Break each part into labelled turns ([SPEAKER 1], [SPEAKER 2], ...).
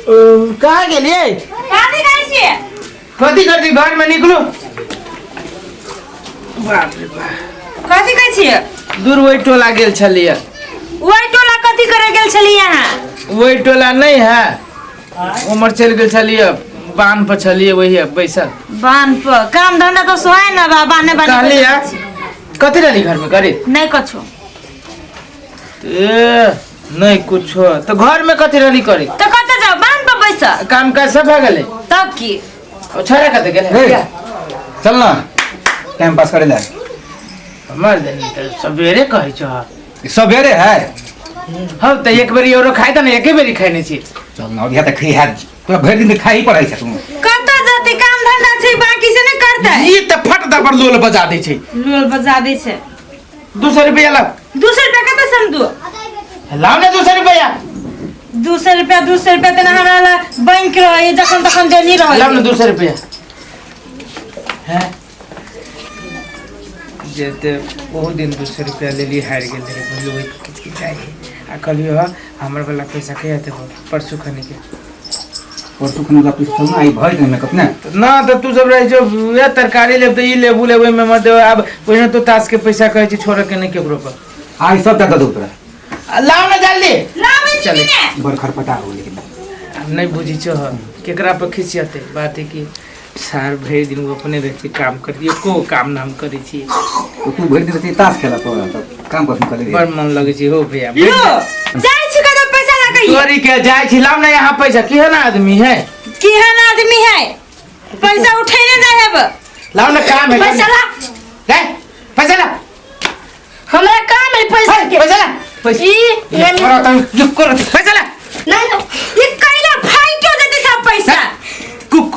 [SPEAKER 1] कहाँ गेलियै?
[SPEAKER 2] कथी करै छियै?
[SPEAKER 1] कथी करती, घर में निकलू। बाप रे बाप।
[SPEAKER 2] कथी कहै छियै?
[SPEAKER 1] दूर ओहि टोला गेल छलियै।
[SPEAKER 2] ओहि टोला कथी करे गेल छलियै अहाँ?
[SPEAKER 1] ओहि टोला नहीं है, उमर चलि गेल छलियै, बान्ह पर छलियै वही बैसल।
[SPEAKER 2] बान्ह पर काम धंधा तो सोहाय ना बा, बान्हे बान्हे
[SPEAKER 1] कहलियै
[SPEAKER 2] बैसल छी।
[SPEAKER 1] कथी रहली घर में करी?
[SPEAKER 2] नहीं कछो।
[SPEAKER 1] ए नहीं कुछो तो घर में कथी रहली करी?
[SPEAKER 2] तो कतऽ जाओ बान्ह पर बैसल?
[SPEAKER 1] काम काज सब भए गेलै।
[SPEAKER 2] तब की?
[SPEAKER 1] ओ छोरा कतऽ गेलै?
[SPEAKER 3] ए, चल ना टाइम पास करे ला।
[SPEAKER 1] हमर देनी तऽ सवेरे कहै छौ।
[SPEAKER 3] सवेरे है।
[SPEAKER 1] हौ तऽ एक बेरी औरो खाइ तऽ ने, एके बेरी खाइ छी।
[SPEAKER 3] चल ना, अभी तऽ खी है तोरा, भरि दिन खाइ ही पड़ै छै तू।
[SPEAKER 2] कतऽ जते काम धंधा छै बाकी से नहीं करतै।
[SPEAKER 1] ई तऽ फट दबर लोल बजा दै छै।
[SPEAKER 2] लोल बजा दै छै।
[SPEAKER 1] 200 रुपया लाओ।
[SPEAKER 2] 200 रुपया कतऽ से हम दू?
[SPEAKER 1] लाओ ने 200 रुपया।
[SPEAKER 2] 200 रुपया, 200 रुपया तऽ हमरा ला बैंक रहे जखन तखन देनी रहे।
[SPEAKER 1] लाओ ने 200 रुपया। हैं जेते बहुत दिन 200 रुपया लेली, हारि गेल रही, बुझलू वही किचकिचाइ है। आ कहलियो हँ हमर वाला पैसा कहिया देबो? परसू खनी के।
[SPEAKER 3] परसू खन वाला पैसा चल ना, आई भरि दिन मेकअप ने।
[SPEAKER 1] ना तऽ तू सब रहै छौ, उएह तरकारी लेब तऽ ई लेबू लेब ओहिमे मत देबै। आब ओहिना तो ताश के पैसा कहै छी छोड़ऽ के नहि केकरो पर।
[SPEAKER 3] आई सब दऽ दू तोरा।
[SPEAKER 1] आ, लाओ ने जल्दी।
[SPEAKER 2] लाबै छी
[SPEAKER 1] चले।
[SPEAKER 2] कि ने?
[SPEAKER 3] बड़ खरपटा हो लेकिन।
[SPEAKER 1] आब नहि बुझै छौ हँ केकरा पर खिसियतै। बात है कि सार भरि दिन ओ अपने रहै छै काम करै एको काम नाम करै छी।
[SPEAKER 3] तो तू भरि दिन रहै ताश खेला तोरा तब काम कसम करे।
[SPEAKER 1] बड़ मन लगै छै हो भैया।
[SPEAKER 2] लो जाइ छी कतऽ पैसा लऽ के?
[SPEAKER 1] चोरी के जाइ छी, लाओ ना यहाँ पैसा। केहन आदमी है?
[SPEAKER 2] केहन आदमी है, पैसा उठेने जाइ हब।
[SPEAKER 1] लाओ ना, काम है।
[SPEAKER 2] पैसा ला।
[SPEAKER 1] ले पैसा ला।
[SPEAKER 4] हमरा काम है पैसा
[SPEAKER 1] हे,
[SPEAKER 4] के।
[SPEAKER 1] पैसा ला पैसा।
[SPEAKER 4] ई
[SPEAKER 1] ये करो तो, ये करो तो, पैसा ला।
[SPEAKER 4] नहीं नहीं।
[SPEAKER 2] ये कैला फाइ क्यों देते सब पैसा?
[SPEAKER 1] कुक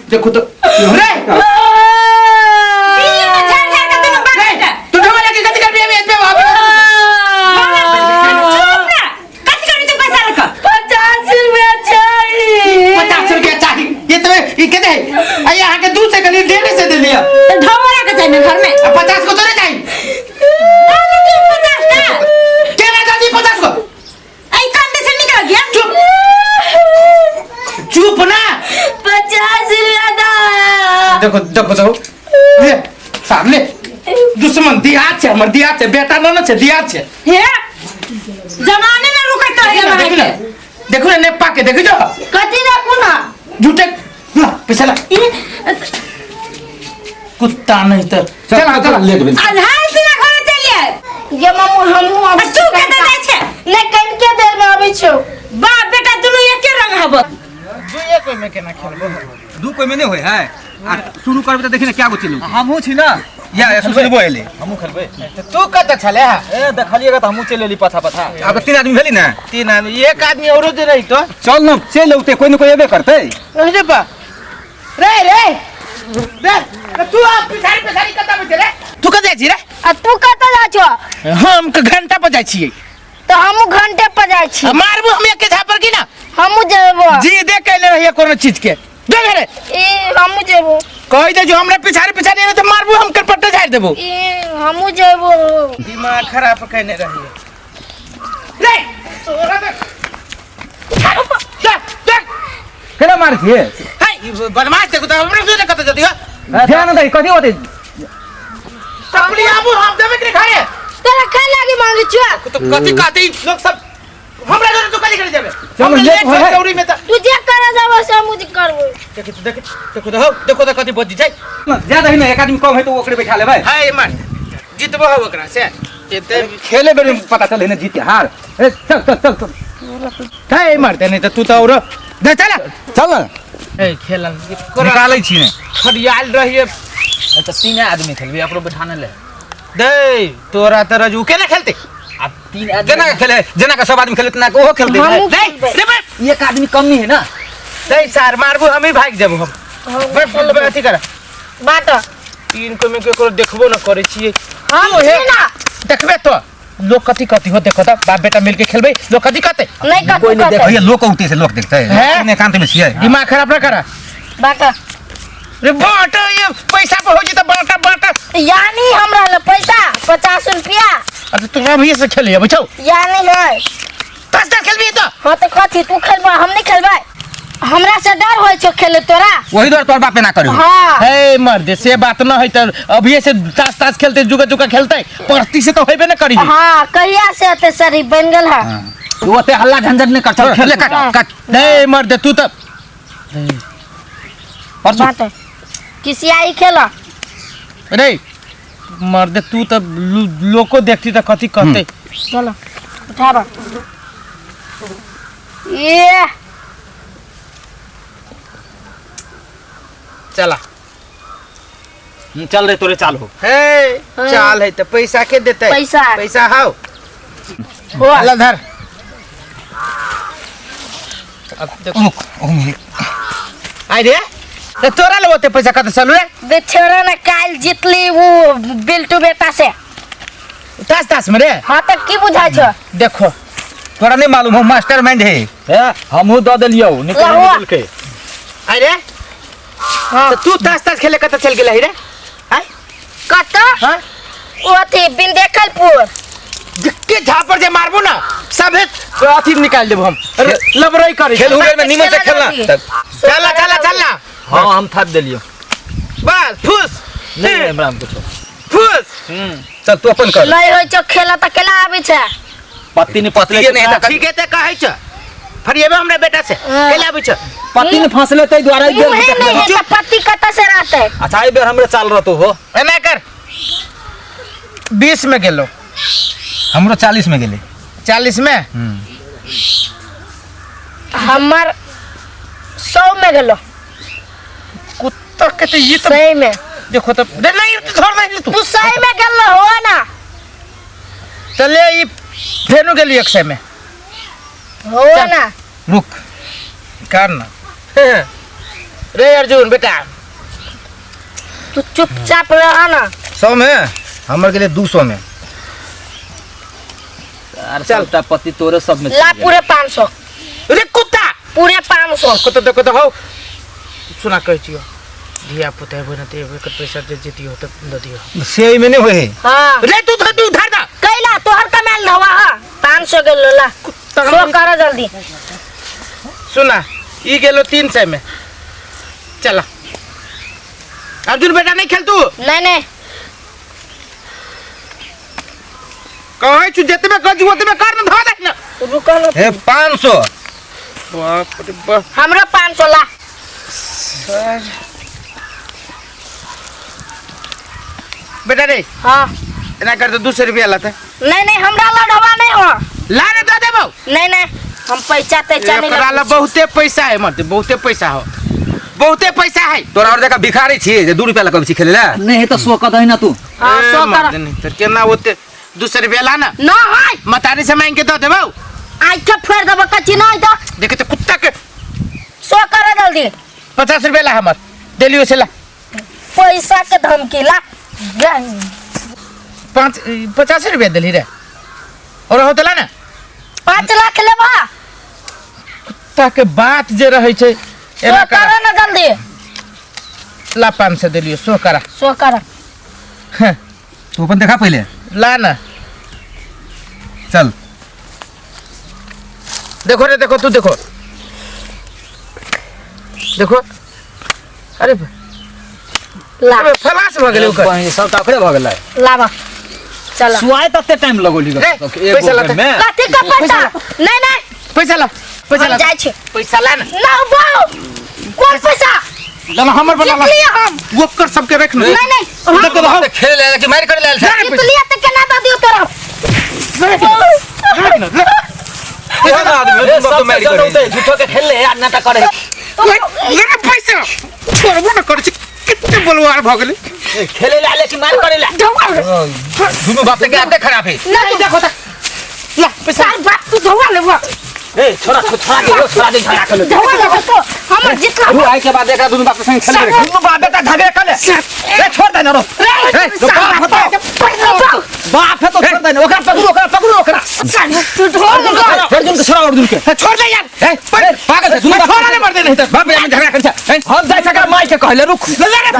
[SPEAKER 1] देखो तो रे।
[SPEAKER 2] दिल्ली में झाड़ झाड़ के दुनू बाप
[SPEAKER 1] रे
[SPEAKER 2] बेटा।
[SPEAKER 1] तू ढोला के कथी करबी अभी एतबे बाप?
[SPEAKER 2] चुप ना, कथी करबी तू पैसा लऽ कऽ?
[SPEAKER 4] 50 रुपया चाहिए।
[SPEAKER 1] 50 रुपया चाही ये तो ई के दे आ यहाँ के 2 से गली 150 से दे लिया।
[SPEAKER 2] तऽ ढोला के चाही ने घर में।
[SPEAKER 1] आ 50 को तोरे चाही।
[SPEAKER 2] डाले तू 50 टा।
[SPEAKER 1] केना दादी 50 को?
[SPEAKER 2] ऐ कान से निकल गया।
[SPEAKER 1] चुप चुप ना।
[SPEAKER 4] 50 रुपया दा।
[SPEAKER 1] देखो देखो देखो ले सामने दुश्मन दियाद छै, हमर दियाद छै, बेटा न न छै, दियाद छै।
[SPEAKER 2] हे जमाने में रुकैत रहे।
[SPEAKER 1] देखू ना, देखू ना, देखू ना नेपा के देखू जो।
[SPEAKER 4] कथी रखू ना?
[SPEAKER 1] झूठे ला पैसा ला। कुत्ता नहीं तो
[SPEAKER 3] चल
[SPEAKER 1] चला चला।
[SPEAKER 3] ले देबै।
[SPEAKER 2] आधार से ना घर चलिए।
[SPEAKER 4] ये मामू हमहू
[SPEAKER 2] आ
[SPEAKER 4] आबै
[SPEAKER 2] तू
[SPEAKER 4] छी।
[SPEAKER 2] कतऽ जाइ छै?
[SPEAKER 4] नहीं, कनिके देर में आबै छियौ।
[SPEAKER 2] बाप बेटा दुनू एके रंग हब।
[SPEAKER 1] दुइये कोई में केना खेलबो?
[SPEAKER 3] दू कोइ में नहीं होय है आ शुरू करबै तऽ देखी ने क्या गो चलू।
[SPEAKER 5] हमहूँ छी ना।
[SPEAKER 3] या या सुनबो एले।
[SPEAKER 5] हमहूँ खेलबै।
[SPEAKER 1] तऽ तू कतऽ छले हा?
[SPEAKER 5] ए देखलिएगा तऽ हमहूँ चलि एली पाछा पाछा।
[SPEAKER 3] आब तऽ तीन आदमी भेली ने।
[SPEAKER 1] तीन आदमी, एक आदमी औरो जे रही तो।
[SPEAKER 3] चल न चलि औतै, कोइ ने कोइ एबे करतै।
[SPEAKER 1] अरे बा रे रे रे रे, तू आप पिछाड़ी पिछाड़ी कतऽ बैठे रे? तू कतऽ जाइ छी रे?
[SPEAKER 4] आ तू कतऽ जाइ छौ?
[SPEAKER 1] हम के घंटा पर जाइ छियै।
[SPEAKER 4] तऽ हमहूँ घंटे पर जाइ छी।
[SPEAKER 1] आ मारबो हम एके झापर की ना।
[SPEAKER 4] हमहूँ जेबो।
[SPEAKER 1] जी दे कैले रहिए कोनो चीज के दे घरे।
[SPEAKER 4] ई हमहूँ जेबो।
[SPEAKER 1] कहि दे जो हमरा पिछाड़ी पिछाड़ी एले तऽ मारबो हम करपट्टा झाड़ि देबो।
[SPEAKER 4] ई हमहूँ जेबो।
[SPEAKER 1] दिमाग खराब कैने रहिए रे तोरा देख देख देख।
[SPEAKER 3] केना मारै छियै?
[SPEAKER 1] हाय ई बदमाश देखो तऽ हमरा सुने कतऽ जति हो।
[SPEAKER 3] ध्यान दै कथी होतै?
[SPEAKER 1] टपली आबू हम देबे के घरे।
[SPEAKER 4] तोरा खाय लागी मांगे छियौ।
[SPEAKER 1] तो कथी कहते ई लोग सब हमरा जोरे तू कथी करे जेबे?
[SPEAKER 3] चलो,
[SPEAKER 1] हमरा
[SPEAKER 3] लेट
[SPEAKER 1] लेट
[SPEAKER 3] होय है।
[SPEAKER 1] चौरी में त
[SPEAKER 4] तू जे करे जाबो से हमहूँ जे करबो।
[SPEAKER 1] देख देख देखो देखो देखो त कथी बजी छै।
[SPEAKER 3] जा दही ने, एक आदमी कम है तो ओकरे बैठा लेबै।
[SPEAKER 1] हाय मार जीतबो हो ओकरा से एते
[SPEAKER 3] खेले बेर में पता चले ने जीत के हार। ए चल चल चल चल।
[SPEAKER 1] हाय मारते नहीं त तू त और दे चल।
[SPEAKER 3] चल न।
[SPEAKER 1] ए खेलन
[SPEAKER 3] निकालै छी ने।
[SPEAKER 1] खड़ियाल रहिए।
[SPEAKER 5] तऽ तीन आदमी खेलबै, ओकरो बैठाने ले।
[SPEAKER 1] दे तोरा त रजू केना खेलते?
[SPEAKER 5] आ तीन आदमी
[SPEAKER 3] जेना के खेले, जेना के सब आदमी खेले तेना के ओहो खेलते।
[SPEAKER 4] हमहूँ
[SPEAKER 1] दे
[SPEAKER 4] खेलबै।
[SPEAKER 1] रे बे।
[SPEAKER 5] एक आदमी कमी है ना।
[SPEAKER 1] दे सार मारबो हम ही भाग जेबो हम। बे बे अथी कर।
[SPEAKER 4] बाट।
[SPEAKER 1] तीन को में केकरो देखबो न करै छियै।
[SPEAKER 4] हम
[SPEAKER 1] तू हे
[SPEAKER 4] छी ना।
[SPEAKER 1] देखबे तो लोग कथी कथी हो देखो त बाप बेटा मिलके खेलबै लोग कथी कहते?
[SPEAKER 4] नहीं कथी
[SPEAKER 5] कोई नहीं
[SPEAKER 4] कहतै।
[SPEAKER 3] भैया लोक औते से लोक देखते
[SPEAKER 1] हैं?
[SPEAKER 3] अपने एकांत में छियै।
[SPEAKER 1] दिमाग खराब न करा।
[SPEAKER 4] बाट।
[SPEAKER 1] रे बाटा ये पैसा पर हो जेता बाटा बाटा।
[SPEAKER 4] यानी हमरा ले पैसा 50 रुपया।
[SPEAKER 1] अरे तोरा भैया से खेले अबै छौ।
[SPEAKER 4] या नहीं है।
[SPEAKER 1] ताश ताश खेलबी तो।
[SPEAKER 4] हाँ तो कथी तू खेलबा, हम नहीं खेलबै। हमरा से डर होइ छौ खेले तोरा।
[SPEAKER 3] वही डर तोर बाप ना करू।
[SPEAKER 4] हाँ।
[SPEAKER 1] हे मर्द से बात न है त अभिये से ताश ताश खेलते जुगा जुगा खेलते परती से तो होबे न करी।
[SPEAKER 4] हाँ कहिया से एते शरीर बन गेल है।
[SPEAKER 3] तू ओते हल्ला झंझट नहीं कर, चल खेले कट कट।
[SPEAKER 1] नहीं मर्द तू तो
[SPEAKER 3] परसों
[SPEAKER 4] बात किसी आई खेला।
[SPEAKER 1] रे मर्द तू तो लोको देखती तो कथी कहते।
[SPEAKER 4] चलो उठाबा ये
[SPEAKER 1] चला
[SPEAKER 5] चल रे तोरे चाल हो।
[SPEAKER 1] हे चाल है तो पैसा के देते।
[SPEAKER 4] पैसा
[SPEAKER 1] पैसा हाउ हो धर। अब देखो आई रे ते तोरा ले ओते पैसा कत चलू रे।
[SPEAKER 4] बेचारा ना काल जीतली वो बिल्टू बेटा से
[SPEAKER 1] तास तास में रे।
[SPEAKER 4] हां त की बुझाय छ।
[SPEAKER 1] देखो
[SPEAKER 3] तोरा नहीं मालूम हो मास्टरमाइंड है।
[SPEAKER 5] ए हमहु the देलियौ निकल निकल के।
[SPEAKER 1] आई रे हां तो तू तास तास खेले कत चल गेल रे। आई
[SPEAKER 4] कत
[SPEAKER 1] हां
[SPEAKER 4] ओथी बिन देखलपुर
[SPEAKER 1] के झापर जे मारबो ना सबे अथी निकाल देबो हम लबरई करे
[SPEAKER 3] खेल उबेर में निमन से खेलना।
[SPEAKER 1] चला चला चलना।
[SPEAKER 5] हां हम थाप देलियो
[SPEAKER 1] बस फुस
[SPEAKER 5] नहीं हमरा हम कुछ
[SPEAKER 1] फुस।
[SPEAKER 3] चल तू अपन कर।
[SPEAKER 4] नहीं होय छ खेला त केला आबै छ।
[SPEAKER 5] पत्ती ने पतले
[SPEAKER 3] नहीं त
[SPEAKER 1] ठीक है त कहै छ फरिएबे हमरा बेटा से केला आबै छ।
[SPEAKER 5] पत्ती ने फसले तै द्वारा
[SPEAKER 4] ई बेर नहीं है त पत्ती कत से रहतै।
[SPEAKER 5] अच्छा ई बेर हमरे चाल रहतो हो।
[SPEAKER 1] एना कर 20 में गेलो
[SPEAKER 3] हमरो 40 में गेले।
[SPEAKER 1] 40 में
[SPEAKER 4] हमर 100 में गेलो।
[SPEAKER 1] कुत्ता के तो ये तो
[SPEAKER 4] सही में
[SPEAKER 1] देखो तो नहीं छोड़ दे तू
[SPEAKER 4] तू सही में गेल हो ना।
[SPEAKER 1] चले ये फेनु गेली 100 में
[SPEAKER 4] हो ना।
[SPEAKER 3] रुक
[SPEAKER 1] कर ना रे अर्जुन बेटा
[SPEAKER 4] तू चुपचाप रह ना।
[SPEAKER 3] 100 में हमर गेले 200 में।
[SPEAKER 5] चल ता पति तोरे सब में
[SPEAKER 4] ला पूरे 500।
[SPEAKER 1] रे कुत्ता
[SPEAKER 4] पूरे 500
[SPEAKER 1] कुत्ता देखो तो हो सुना कहै छियो धिया पुता हेबो न त एबो के पैसा जे जीतियो त the दियो
[SPEAKER 3] से में नहीं होए।
[SPEAKER 4] हां
[SPEAKER 1] रे तू तू धर दा
[SPEAKER 4] कैला तोहर कमाल धवा। हां 500 गेलो ला सो कर जल्दी।
[SPEAKER 1] सुना ई गेलो 300 में। चला अर्जुन बेटा नहीं खेल तू।
[SPEAKER 4] नहीं नहीं
[SPEAKER 1] कहै छु जतबे कर ओतबे कर न धर दे न।
[SPEAKER 4] रुको न
[SPEAKER 3] हे 500
[SPEAKER 1] बाप रे बाप
[SPEAKER 4] हमरो 500 ला।
[SPEAKER 1] बेटा रे
[SPEAKER 4] हां
[SPEAKER 1] एना कर तो 200 रुपया लाते।
[SPEAKER 4] नहीं नहीं हमरा लड़वा नहीं हो।
[SPEAKER 1] ला रे दे देबो।
[SPEAKER 4] नहीं नहीं हम पैसा तैसा नहीं
[SPEAKER 1] एकरा ला बहुते पैसा है मत बहुते पैसा हो बहुते पैसा है।
[SPEAKER 3] तोरा और जगह भिखारी छी जे 2 रुपया ला कब छी खेले ला।
[SPEAKER 5] नहीं है तो 100 क दही ना तू।
[SPEAKER 4] हां 100 कर
[SPEAKER 1] नहीं तो केना ओते 200 रुपया ला ना।
[SPEAKER 4] ना है
[SPEAKER 1] मतारी से मांग के दे देबो।
[SPEAKER 4] आई के फेर देबो कची नहीं दो।
[SPEAKER 1] देखे तो कुत्ता के
[SPEAKER 4] 100 कर जल्दी।
[SPEAKER 1] 50 रुपया ला हमर देलियो से ला
[SPEAKER 4] पैसा के धमकी ला
[SPEAKER 1] 50 रुपया देली रे और होतला ना
[SPEAKER 4] 5 लाख लेबा।
[SPEAKER 1] कुत्ता के बात जे रहै छै एना
[SPEAKER 4] कर ना जल्दी
[SPEAKER 1] ला 500 देलियो 100 करा
[SPEAKER 4] 100 करा।
[SPEAKER 3] तू अपन देखा पहले
[SPEAKER 1] ला ना
[SPEAKER 3] चल
[SPEAKER 1] देखो रे देखो तू देखो देखो अरे
[SPEAKER 4] ला
[SPEAKER 1] फलास भ गेलै ओकर
[SPEAKER 5] सब त ओकरे भ गेलै।
[SPEAKER 4] लाबा चल
[SPEAKER 5] सुआए तते टाइम लगोली
[SPEAKER 1] पैसा ला
[SPEAKER 4] कथी के पैसा। नहीं नहीं
[SPEAKER 1] पैसा ला पैसा ला
[SPEAKER 4] जाइ छी
[SPEAKER 1] पैसा ला ना।
[SPEAKER 4] ना बाऊ कोन पैसा
[SPEAKER 1] ला हमर बना ला
[SPEAKER 4] हम
[SPEAKER 1] ओकर सबके रख न।
[SPEAKER 4] नहीं नहीं
[SPEAKER 3] देखो तो खेल ले कि मार कर ले
[SPEAKER 4] जीतलिया त केना the दियो तोरा।
[SPEAKER 1] रख न
[SPEAKER 3] एहन आदमी तुम तो मार कर
[SPEAKER 5] झूठो के खेल ले यार नाटक करे
[SPEAKER 1] ले पैसा छोड़बो न कर छी कितने बलवार भ गेलै
[SPEAKER 5] खेले ला ले कि मार करे ला
[SPEAKER 3] दुनू बाप के आते खराब है।
[SPEAKER 1] नहीं देखो त ला पैसा
[SPEAKER 4] बाप तू धोवा लेबो।
[SPEAKER 5] ए छोरा छोरा दे छोरा दे झगड़ा कर ले
[SPEAKER 4] धोवा लेबो तो हमर जितला
[SPEAKER 3] रू आए के बाद एकरा दुनू बाप के संग खेल रे
[SPEAKER 5] दुनू बाप बेटा झगड़ा कर ले। ए छोड़ दे ना रो
[SPEAKER 3] ए
[SPEAKER 5] बाप है तो छोड़ दे ना ओकरा पकड़ो ओकरा पकड़ो ओकरा
[SPEAKER 4] तू धो ले
[SPEAKER 5] अर्जुन के छोड़ा अर्जुन के
[SPEAKER 1] छोड़ दे यार।
[SPEAKER 3] ए पागल है सुन
[SPEAKER 1] छोड़ा ले मर दे नहीं तो
[SPEAKER 3] बाप में झगड़ा कर छ।
[SPEAKER 5] हम जाय सका माई के कहले रुक
[SPEAKER 1] ले रे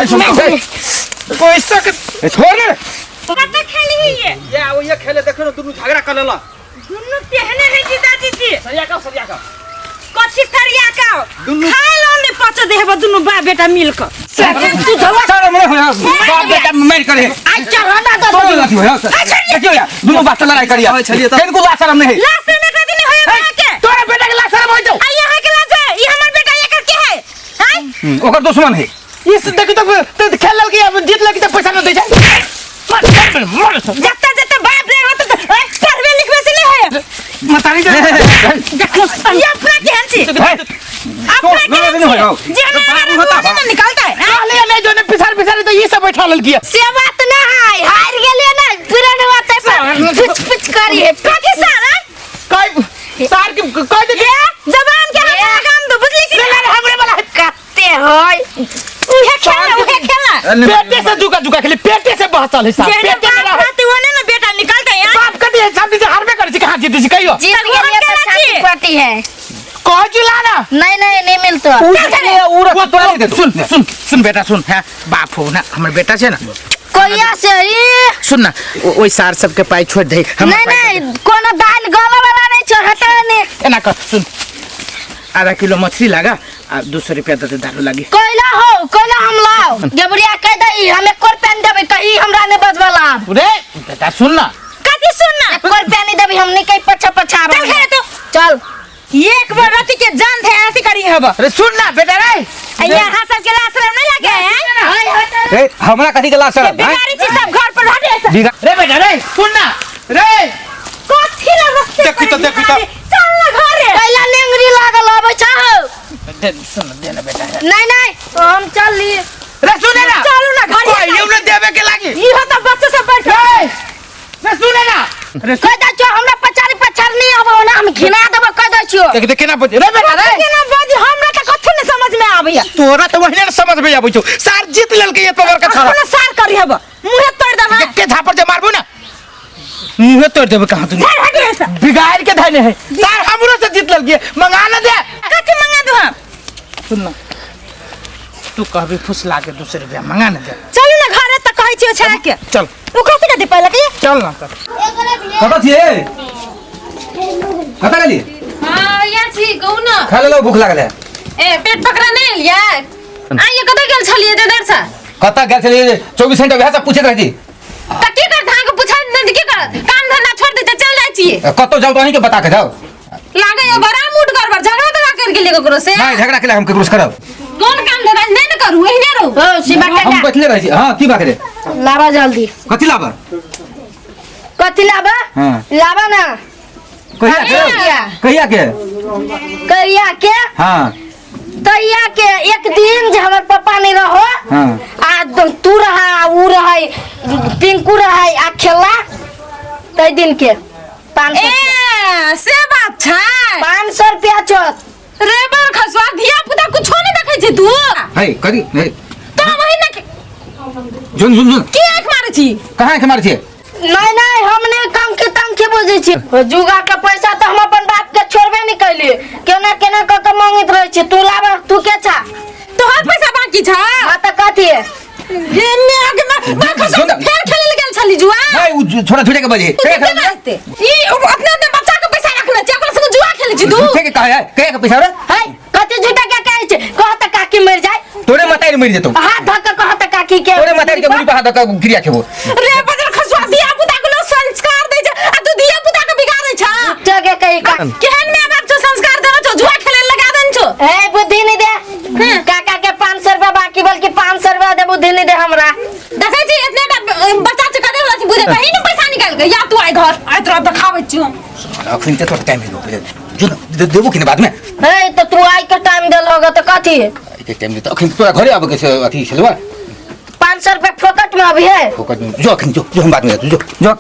[SPEAKER 1] पैसा के
[SPEAKER 3] छोड़ रे।
[SPEAKER 2] कत खेली ही ये
[SPEAKER 3] ये ओ ये खेले देखो ना दुनू झगड़ा कर लेला
[SPEAKER 2] दुनू तेहने है जीता जीती
[SPEAKER 3] सरिया का सरिया का
[SPEAKER 2] कथी सरिया का
[SPEAKER 3] दुनू-
[SPEAKER 2] खाए लो ने पच देहब दुनू बाप बेटा मिल क
[SPEAKER 4] तू धवा
[SPEAKER 3] सर मरे हो बाप बेटा मार करे
[SPEAKER 4] आई चढ़ा दो
[SPEAKER 3] तोड़ लाठी हो देखियो यार दुनू बाप से लड़ाई करिया
[SPEAKER 5] छलिए तऽ।
[SPEAKER 3] किनको ला शरम नहीं
[SPEAKER 2] लाश ने कदी नहीं होय बा के
[SPEAKER 3] तोरा बेटा के ला शरम हो जाओ
[SPEAKER 2] आ यहाँ के लाज है ई हमर बेटा एकर के है हैं
[SPEAKER 3] ओकर दुश्मन है
[SPEAKER 1] इस देखी तो तो खेल लल के जीत लल के तो पैसा न दे जाए मर मर मर
[SPEAKER 2] जत्ता जत्ता बाप रे होत तो पढ़बे लिखबे से नहीं होय
[SPEAKER 1] मतारी दे
[SPEAKER 2] देखो ये अपना केहन छी अपना केहन छी जे हमारा मुंह से निकलता है हैं?
[SPEAKER 1] ले ले जो ने पिसार पिसार तो ये सब बैठा लल किया
[SPEAKER 4] से बात ना है हार गेलिए ना पुरान बात है पर कुछ कुछ करी है
[SPEAKER 2] कथी सारा
[SPEAKER 1] काय सार के काय दे
[SPEAKER 2] ए जबान के हाथ लगाम दो बुझली कि
[SPEAKER 1] सार हमरे वाला
[SPEAKER 4] कत्ते होय
[SPEAKER 2] उहे खेला उहे खेला
[SPEAKER 1] पेटे से जुका जुका खेली पेटे से बहसल है साहब
[SPEAKER 2] जेने
[SPEAKER 1] पेटे में
[SPEAKER 2] बाप
[SPEAKER 1] रहे।
[SPEAKER 2] रहती ओने ना बेटा निकलता है
[SPEAKER 1] बाप कदी है सामने से हारबे करे छी कहां जीते छी कहियो
[SPEAKER 4] जीत
[SPEAKER 2] चल,
[SPEAKER 4] गेलिए
[SPEAKER 2] हम
[SPEAKER 4] तो
[SPEAKER 2] केना
[SPEAKER 4] छाती
[SPEAKER 2] छी?
[SPEAKER 4] पटी है
[SPEAKER 1] कह जुला ना
[SPEAKER 4] नहीं नहीं नहीं मिलतो
[SPEAKER 3] उ तोरा नहीं देतो
[SPEAKER 1] सुन सुन सुन बेटा सुन है बाप हो ना हमर बेटा छै ना
[SPEAKER 4] कोइया से ई
[SPEAKER 1] सुन ना ओइ सार सबके पाई छोड़ दे हमर
[SPEAKER 4] नहीं
[SPEAKER 1] पाइ
[SPEAKER 4] नहीं कोनो दाल गला वाला नहीं छो हटा नहीं
[SPEAKER 1] एना कर सुन आधा किलो मछली लागा आ 200 रुपया दे दे दारू लागी
[SPEAKER 4] कोयला हो कोयला हम लाओ गेबरिया कह दे हम एक रुपया नहीं देबै कहीं हमरा नहीं बजबला
[SPEAKER 1] रे बेटा सुन ना
[SPEAKER 2] कथी सुन ना
[SPEAKER 4] एक रुपया नहीं देबै हम नहीं कहीं पछा पछा
[SPEAKER 2] चल खेले तो
[SPEAKER 4] चल
[SPEAKER 2] एक बार रति के जान थे ऐसी करी हब
[SPEAKER 1] अरे सुन ना बेटा रे
[SPEAKER 2] यहाँ सब के लाश नहीं लगे हैं
[SPEAKER 3] ए हमरा कथी के ला शरम
[SPEAKER 2] बिगाड़ी छी सब घर पर हटे ऐसा
[SPEAKER 3] बिगा
[SPEAKER 1] रे बेटा रे सुन ना रे
[SPEAKER 2] कथी ला रस्ते
[SPEAKER 5] देखी
[SPEAKER 2] पर
[SPEAKER 5] तो, देखी तो।
[SPEAKER 2] बिगाड़ी? चल ना घरे
[SPEAKER 4] कोयला लेंगरी लागल आबै छौ
[SPEAKER 1] दे सुन दे ना बेटा रे
[SPEAKER 4] नहीं नहीं तो हम चल ली
[SPEAKER 1] रे सुन ना
[SPEAKER 2] चलू ना घरे
[SPEAKER 1] कहियो ना देवे के लागी
[SPEAKER 2] इहो तो बच्चे सब बैठ
[SPEAKER 1] रे रे सुन ना रे
[SPEAKER 4] कह दै छो हमरा पछाड़ी पछाड़ नहीं आबो ना हम घिना देबो कह दै छियो
[SPEAKER 1] देख देख केना बजे रे बेटा रे
[SPEAKER 2] केना बाजी हमरा त कथु नहीं समझ में आबैया
[SPEAKER 1] तोरा तो वही ना समझ में आबै छौ सार जीत लेलकै ये तोबर के छड़ा
[SPEAKER 2] कोनो सार करी हब मुहे तोड़ देब
[SPEAKER 1] के झापर जे मारबू ना मुहे तोड़ देबे कहां तू
[SPEAKER 2] हट हट ऐसा
[SPEAKER 1] बिगाड़ के धने है सार हमरो से जीत लेलकै मंगा ना दे
[SPEAKER 2] कथी मंगा दू हम
[SPEAKER 1] सुन ना तू कहबी फुसला के 200 रुपया मंगा ना दे
[SPEAKER 2] चलू ना घरे त कहै छियो छड़ा के
[SPEAKER 1] चल
[SPEAKER 2] उ कथी कथी पहले के
[SPEAKER 1] चल ना तब
[SPEAKER 3] कतऽ छियै कतऽ गेली
[SPEAKER 6] हाँ यहाँ छी कहू न
[SPEAKER 3] खा लेलहुँ भूख लागल है
[SPEAKER 6] ए पेट पकड़ा नहीं एलियै आइए कतऽ गेल छलियै एते देर से
[SPEAKER 3] कतऽ गेल छलियै 24 घंटा वएह सब पूछैत रहै छी
[SPEAKER 6] तऽ की करत अहाँके पूछैत नहि तऽ की करत काम धंधा छोड़ दै चल जाइ छियै
[SPEAKER 3] कतौ जाउ तऽ अहींके बता के जाउ
[SPEAKER 6] लागैए बड़ा मूड गड़बड़ झगड़ा तगड़ा कर गेलियै ककरो से
[SPEAKER 3] नहीं झगड़ा के हम ककरो से करब
[SPEAKER 6] कोन काम धंधा नहि ने करू एहने रहू
[SPEAKER 4] हो शिवा
[SPEAKER 3] हम
[SPEAKER 4] काका
[SPEAKER 3] बैठले रहै छी हाँ की बात रे
[SPEAKER 4] लाबा जल्दी
[SPEAKER 3] कथी लाबऽ
[SPEAKER 4] कथी लाबा
[SPEAKER 3] हाँ।
[SPEAKER 4] लाबा ना
[SPEAKER 3] कहिया के कहिया के
[SPEAKER 4] कहिया के
[SPEAKER 3] हाँ
[SPEAKER 4] तहिया के एक दिन जे हमर पप्पा नहीं रहो
[SPEAKER 3] हाँ।
[SPEAKER 4] आ तू रहा आ ऊ रहे पिंकू रहे आ खेला तै दिन के 500
[SPEAKER 6] ए से बात छै
[SPEAKER 4] 500 रुपया छो
[SPEAKER 6] रे बर खसवा धिया पुता कुछो नहीं देखै छै तू
[SPEAKER 3] है कथी है
[SPEAKER 6] तो वही ना
[SPEAKER 3] जुन जुन जुन
[SPEAKER 6] की आँख मारै छी
[SPEAKER 3] कहाँ आँख मारै छियै
[SPEAKER 4] नहीं नहीं हमने कम के तम के बुझै छी जुगा के पैसा तो हम अपन बाप के छोड़बे नहीं कैलिए केना केना क के मांगैत रहै छी तू लाबा तू के छा
[SPEAKER 6] तोहर पैसा बाकी छ
[SPEAKER 4] हाँ त कथी है
[SPEAKER 6] ये मेघ में बाखो
[SPEAKER 3] जोन-
[SPEAKER 6] फेर खेले ले गेल छली जुआ
[SPEAKER 3] नहीं उ छोड़ा छोड़े के बजे
[SPEAKER 6] तू के बाजते ई अपने अपने बच्चा के पैसा रखने छै ओकरा संग जुआ खेले छी तू
[SPEAKER 3] झूठे के कहे है कहे के पैसा रे
[SPEAKER 4] है कथी झूठा के कहै छै कह त काकी मर जाए
[SPEAKER 3] तोरे मतारी मरि जेतौ
[SPEAKER 4] हाथ धऽ के कह त काकी के
[SPEAKER 3] तोरे मतारी के मुड़ी पर हाथ धऽ के क्रिया खेबो
[SPEAKER 6] रे बजर खसुआ धिया पुता के लोग संस्कार दै छै आ तू धिया पुता के बिगाड़ै छ
[SPEAKER 4] जगे कही का
[SPEAKER 6] केहन माय बाप छौ संस्कार देबो छौ जुआ खेले लगा देन छौ
[SPEAKER 4] ए बुद्धि नहीं दे काका के 500 रुपया बाकी बल्कि 500 रुपया दे बुद्धि नहीं दे हमरा
[SPEAKER 6] देखै छी एतने टा बच्चा छै कदे वाला छै बुझे कहीं ने पैसा निकाल के या तू आइ घर आइ तोरा देखाबै छियौ
[SPEAKER 3] अखन ते तोरा टाइम हेलो जो न देबो कि ने बाद में
[SPEAKER 4] ए तो तू आई के टाइम देल होगा तो कथी
[SPEAKER 3] के टाइम दे अखन तोरा घरे आबे के छै अथी छलवा
[SPEAKER 4] 500 रुपया फोकट में अभी है
[SPEAKER 3] फोकट में जो अखन जो जो हम बाद में जो जो